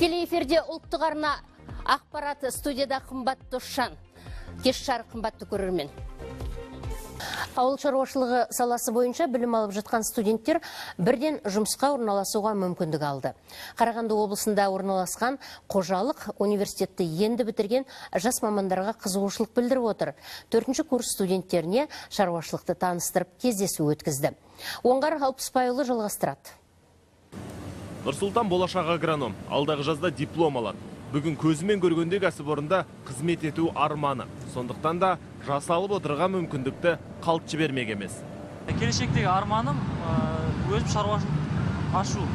Тікелей эфирде ұлттық арна ақпарат, студияда Қымбат Досжан. Кеш жарық, қымбатты көрермен. Ауыл шаруашылығы саласы бойынша білім алып жатқан студенттер бірден жұмысқа орналасуға мүмкіндік алды. Қарағанды облысында орналасқан қожалық университетті енді бітірген жас мамандарға қызығушылық білдіріп отыр. 4-ші курс студенттеріне шаруашылықты таныстырып кездесу өткізді. Оңғар Алпысбайұлы жалғастырады. Нұрсұлтан болашақ агроном, алдағы жазда диплом алады. Бүгін көзімен көргенде кәсіпорында қызмет ету арманы. Сондықтан да жасалып отырған мүмкіндікті қалт жібермек емес. Келешектегі арманым өзім шаруашылық ашу.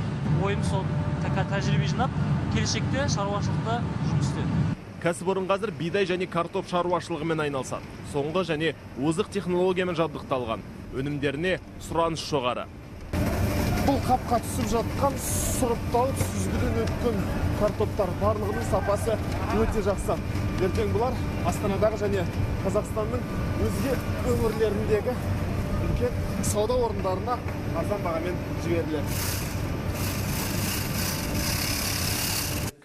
Ойым сол, тәжірибе жинап, келешекте шаруашылықта жұмыс істеу. Кәсіпорын қазір бидай және картоп шаруашылығымен айналысады. Соңғы және озық технологиямен жабдықталған. Өнімдеріне сұраныс жоғары. Бұл қапқа түсіп жатқан сұрыпталып сүзгіден өткен картоптар, барлығының сапасы өте жақсы. Ертең бұлар Астанадағы және Қазақстанның өзге өңірлеріндегі үлкен сауда орындарына арзан бағамен жіберіледі.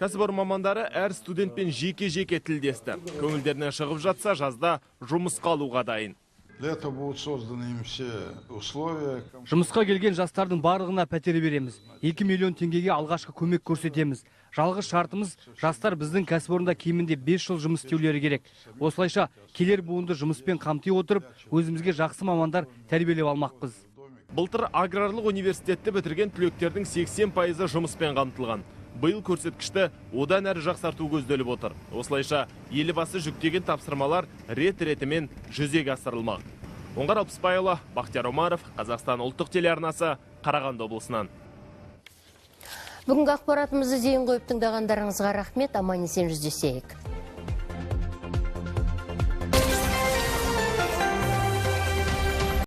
Кәсіпорын мамандары әр студентпен жеке-жеке тілдесті. Көңілдерінен шығып жатса, жазда жұмысқа алуға дайын. Для этого будут созданы им все условия. Жұмысқа келген жастардың барлығына пәтер береміз. 2 миллион теңгеге алғашқы көмек көрсетеміз. Жалғыз шартымыз, жастар біздің кәсіпорында кемінде 5 жыл жұмыс істеулері керек. Осылайша келер буынды жұмыспен қамти отырып, өзімізге жақсы мамандар тәрбиелеп алмақпыз. Былтыр аграрлық университетті бітірген түлектердің 80% жұмыспен қамтылған. Биыл көрсеткішті одан әрі жақсарту көзделіп отыр. Осылайша елбасы жүктеген тапсырмалар рет-ретімен жүзеге асырылмақ. Оңғар Алпысбайұлы, Бақтияр Омаров, Қазақстан ұлттық телеарнасы, Қарағанды облысынан. Бүгінгі ақпаратымызды зейін қойып тыңдағандарыңызға рахмет. Аман есен жүздесейік.